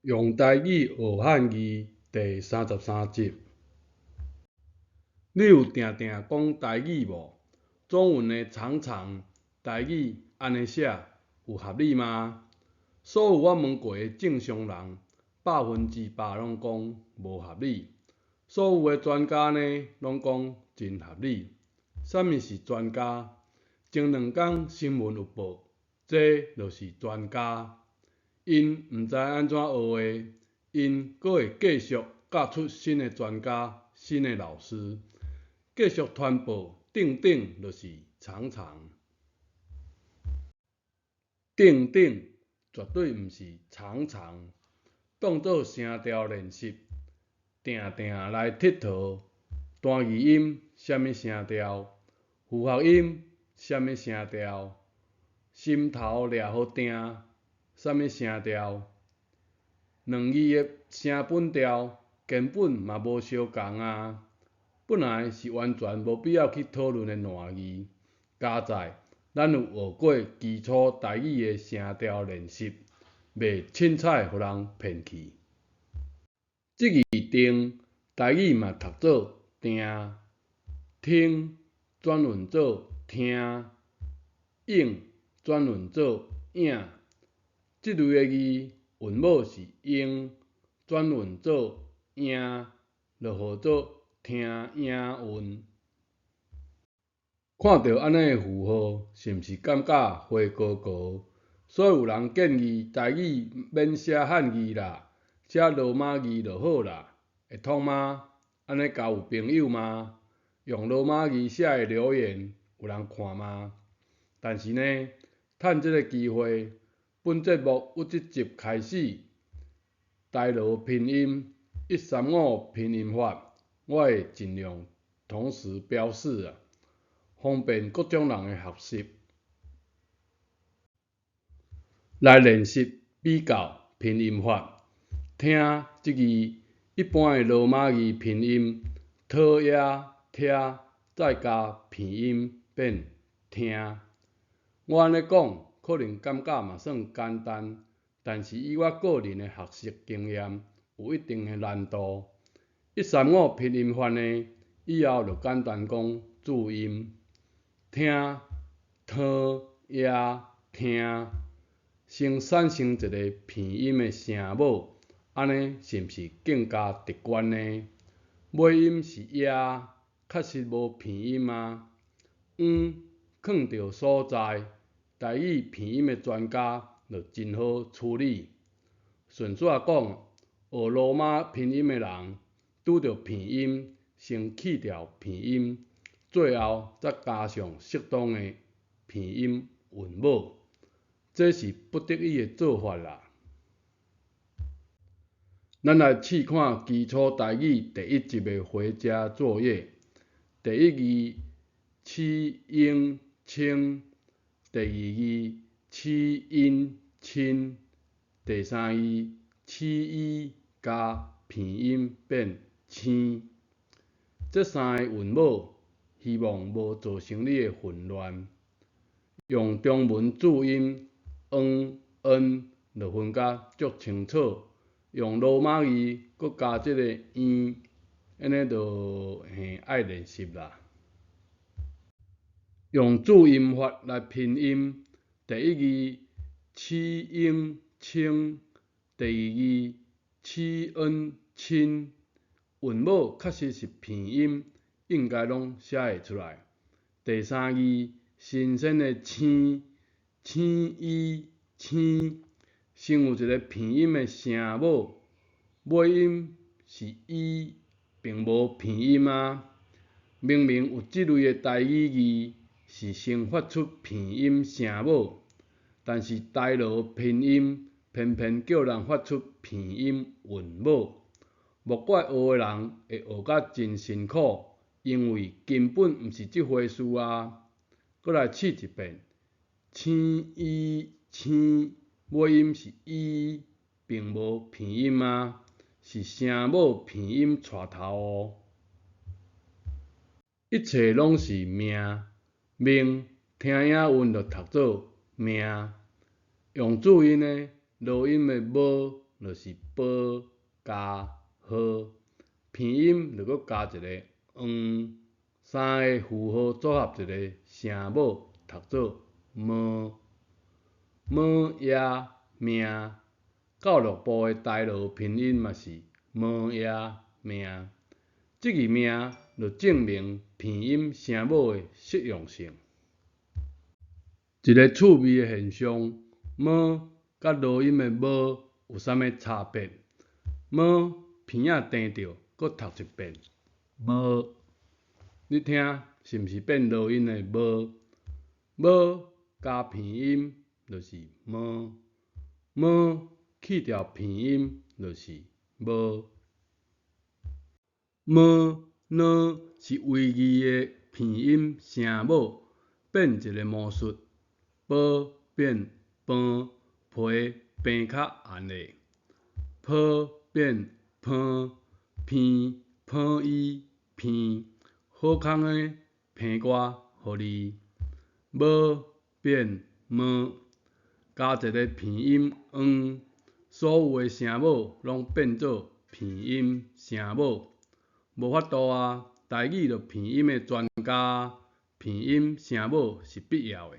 用台語學漢字第33集。你有定定講台語無？中文的常常，台語按呢寫有合理嗎？所有我問過的正常人，100%攏講無合理。所有的專家呢，攏講真合理。啥物是專家？前兩工新聞有報，這就是專家。𪜶毋知按怎學的，𪜶閣會繼續教出新的專家、新的老師，繼續傳播。定定就是常常，定定絕對毋是常常，當做聲調練習，定定來𨑨迌。單字音啥物聲調？複合音啥物聲調？心頭掠予定，啥物聲調？兩字的聲本調根本嘛無相仝啊！本來是完全無必要去討論的爛字，佳哉咱有學過基礎台語的聲調練習，袂凊彩予人騙去。這字定，台語嘛讀做定，聽轉韻做聽，應轉韻做影。這類的字韻母是英，轉韻做颺，就號做聽颺韻。看著按呢的符號，是毋是感覺花糊糊？所以有人建議台語免寫漢字啦，寫羅馬字就好啦，會通嗎？按呢交有朋友嗎？用羅馬字寫的留言有人看嗎？但是呢，趁這個機會，本節目由這集開始，台羅拼音135拼音法，我會盡量同時標示啊，方便各種人的學習。來練習比較拼音法，聽這字一般的羅馬字拼音，ㄊ ㄜ聽，再加鼻音變聽。我按呢講，可能感覺嘛算簡單，但是以我個人的學習經驗，有一定的難度。135拼音法呢，以後就簡單講注音，聽、ㄊ、ㄜ、聽，先產生一個鼻音的聲母，按呢是毋是更加直觀呢？尾音是 ㄜ，確實無鼻音啊。嗯，囥著所在，台語鼻音的專家就真好處理。順紲講，學羅馬拼音的人，拄著鼻音，先去掉鼻音，最後才加上適當的鼻音韻母，這是不得已的做法啦。咱來試看基礎台語第一集的回家作業。第一字齒音清，第二字齒音親，第三字齒伊加鼻音變青。這三個韻母，希望無造成你的混亂。用中文注音 ㄥ、ㄣ 就分甲足清楚。用羅馬字閣加這個𪜶，按呢就嘿愛練習啦。用注音法來拼音，第一字齒音清，第二字齒ㄣ親，韻母確實是鼻音，應該攏寫會出來。第三字新鮮的青，青伊青，先有一個鼻音的聲母，尾音是伊，並無鼻音啊。明明有這類的台語字是先發出鼻音聲母，但是台羅拼音偏偏叫人發出鼻音韻母，莫怪學的人會學甲真辛苦，因為根本毋是這回事啊！閣來試一遍，青伊青，尾音是伊，並無鼻音啊，是聲母鼻音帶頭哦。一切攏是命，命聽颺韻就讀做命，用注音的濁音的無就是波加號，鼻音就閣加一个黃，三个符號組合一个聲母，讀做麼。麼也命，教育部的台羅拼音嘛是麼也命，這字命就證明鼻音聲母的適用性。一个趣味的現象，麼佮濁音的無有啥物差別？麼鼻仔甜著，閣讀一遍，無，你聽是毋是變濁音的無？無加鼻音就是麼，麼去掉鼻音就是無。麼、呢是唯二的鼻音聲母，變一个魔術，波變飯，皮平較紅的，波變芳，鼻芳伊鼻，好康的鼻歌予你，無變麼，加一个鼻音黃，所有的聲母攏變做鼻音聲母，無法度啊！台語就鼻音的專家，鼻音聲母是必要的。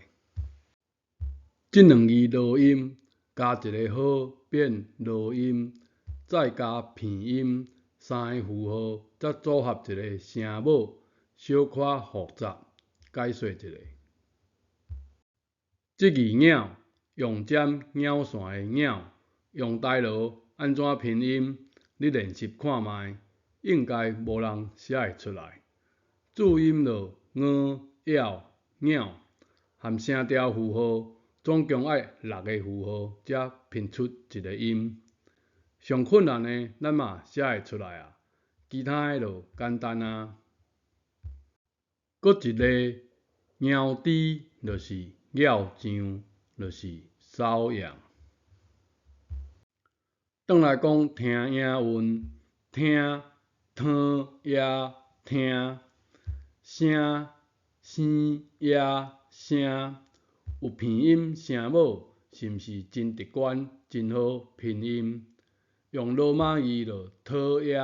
這兩字濁音加一个號變濁音，再加鼻音，三个符號才組合一个聲母，小可複雜，解說一下。這字鳥用針拗線的拗，用台羅按怎拼音？你練習看覓，應該無人寫會出來。注音就𠢕、咬、鳥，含聲調符號，總共愛六个符號才拼出一个音。上困難的咱嘛寫會出來啊，其他的就簡單啊。閣一个貓豬就是尿醬，就是瘙癢。轉來講聽音韻，聽、湯、也、聽，聲、生、也、聲，有鼻音聲母，是毋是真直觀、真好拼音？用羅馬字就討也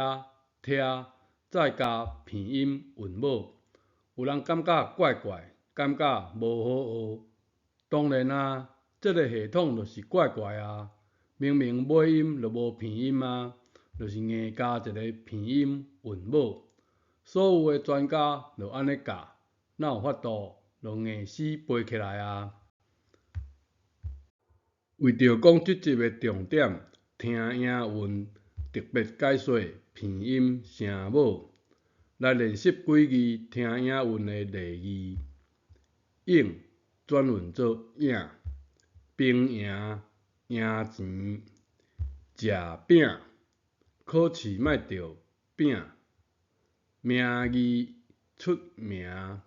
聽，再加鼻音韻母，有人感覺怪怪，感覺無好學。當然啊，這个系統就是怪怪啊！明明尾音就無鼻音啊，就是硬加一个鼻音韻母。所有的專家就按呢教，哪有法度？就硬死背起來啊！為著講這集的重點，聽音韻，特別解說鼻音聲母，來練習幾字聽音韻的例字。影轉韻做影，兵營贏錢，食餅，考試莫著餅，名義出名，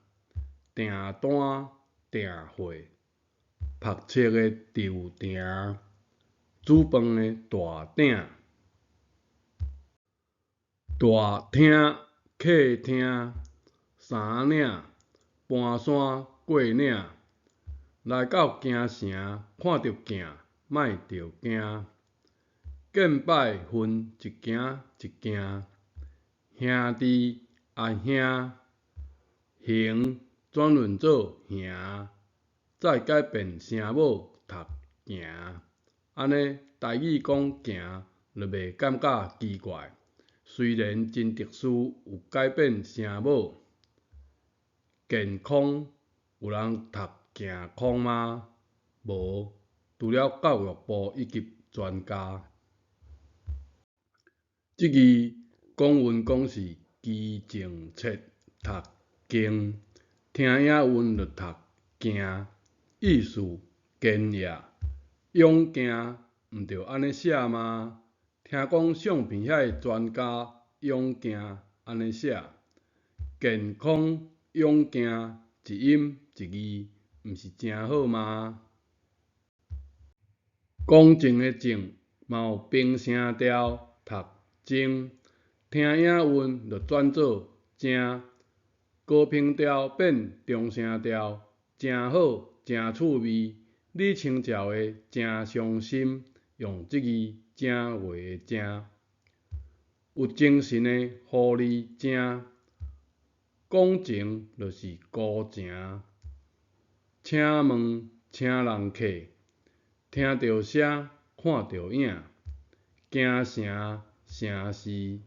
訂單訂貨，讀冊的櫥埕，煮飯的大鼎，大廳客廳，三嶺搬山過嶺，來到京城，看著鏡，莫著驚，見拜分一行一行，兄弟阿兄，行轉韻做行，再改變聲母讀行，按呢台語講行就袂感覺奇怪。雖然真特殊有改變聲母，健康有人讀健康嗎？無，除了教育部以及專家。這字講韻講是基靜切讀經，聽音韻就讀驚，意思堅也。勇驚毋著按呢寫嗎？聽講相片遐个專家勇驚按呢寫，健康勇驚一音一字，毋是誠好嗎？公正的正嘛有平聲調讀精，聽音韻就轉做正，高平調變中聲調，誠好誠趣味。李清照的誠傷心，用這字正月的正。有精神的狐狸精，講情就是孤情。請問請人客，聽著聲看著影，京城城市。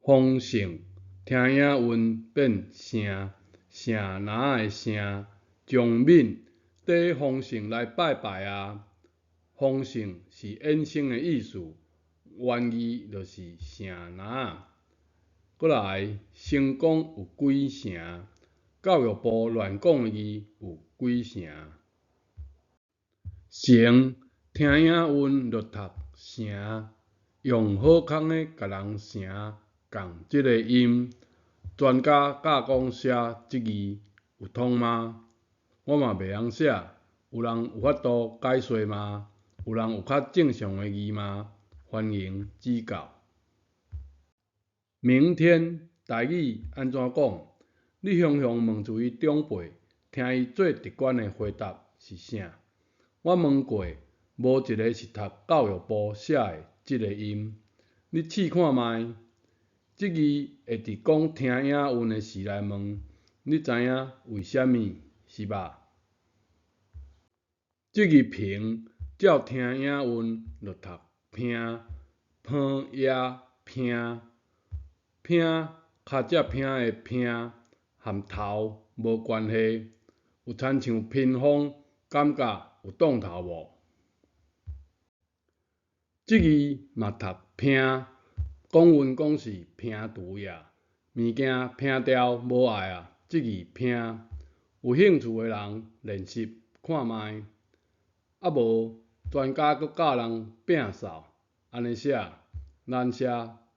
豐盛聽音韻變城，城林的城。張敏缀豐盛來拜拜啊！豐盛是衍生的意思，原字就是城林。閣來，成功有幾成？教育部亂講的字有幾成？成聽音韻就讀城，用好康的共人成仝這个音，專家教講寫這字有通嗎？我嘛袂曉寫，有人有法度解說嗎？有人有較正常的字嗎？歡迎指教。明天台語按怎講？你雄雄問一位長輩，聽伊最直觀的回答是啥？我問過，無一个是讀教育部寫的這个音。你試看覓？這字會佇講聽音韻的時來問，你知影為啥物是吧？這字平照聽音韻就讀平，芳葉平，拼跤脊拼的拼，和頭無關係，有親像屏風，感覺有擋頭無？這字嘛讀拼，講韻講是拼除呀，物件拼掉無愛啊，這字拼。有興趣的人練習看覓，啊無專家閣教人摒掃，按呢寫，咱寫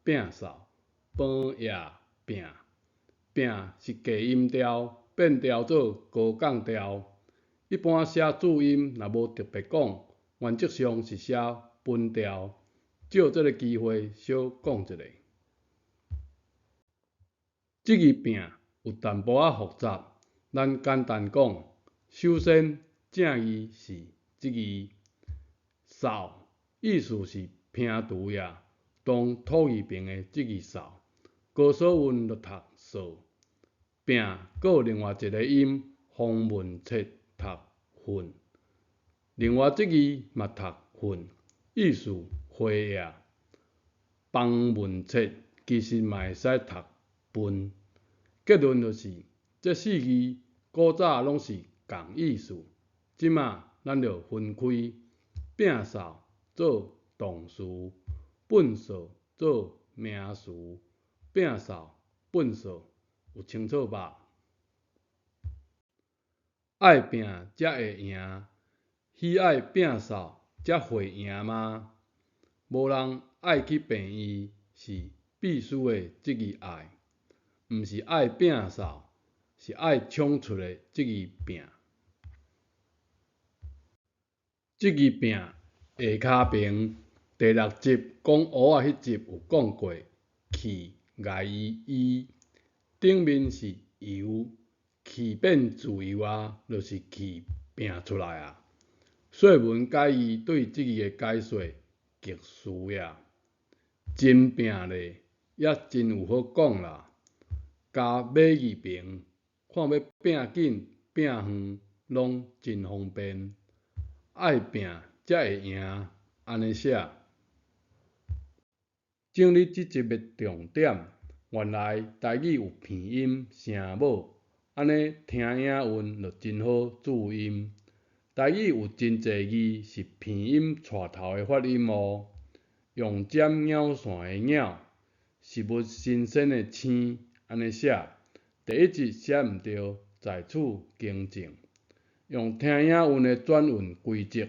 摒掃，飯葉拚，拚是低音調，變調做高降調。一般寫注音若無特別講，原則上是寫分調。藉這个機會小講一下。這字拚有淡薄仔複雜，咱簡單講。首先，正字是這字，掃意思是拼除呀，當土字旁的這字掃，高所韻就讀掃。拚閣有另外一个音，方文冊讀糞。另外這字嘛讀糞，意思花葉。方文冊其實嘛會使讀糞。結論就是，這四字古早攏是仝意思，這馬咱著分開，摒掃做動詞，糞掃做名詞，摒掃、糞掃有清楚吧？愛拚才會贏，彼愛摒掃才會贏嗎？無人愛去病院是必須的這字愛，毋是愛摒掃，是愛衝出的這字拚。這字拚下跤爿第六集講烏仔彼集有講過，氣礙伊伊，頂面是由，氣變自由啊，就是氣拚出來啊。說文解字對這字的解說極殊呀，真拚咧，也真有好講啦。加馬字爿，看欲拚緊拚遠，攏真方便。愛拚才會贏，按呢寫。整理這集的重點，原來台語有鼻音聲母，按呢聽音韻就真好注音。台語有真濟字是鼻音帶頭的發音哦，用尖咬線的咬，食物新鮮的鮮，按呢寫。第一集寫毋對，在此更正。用聽音韻的轉韻規則，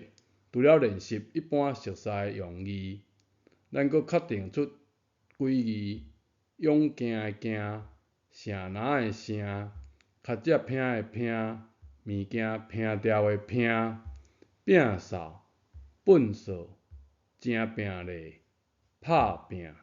除了練習一般熟似的用字，咱閣確定出幾字：勇健的健，城林的城，跤脊拚的拚，物件拚掉的拚，摒掃、糞掃、誠拚咧、拍拚。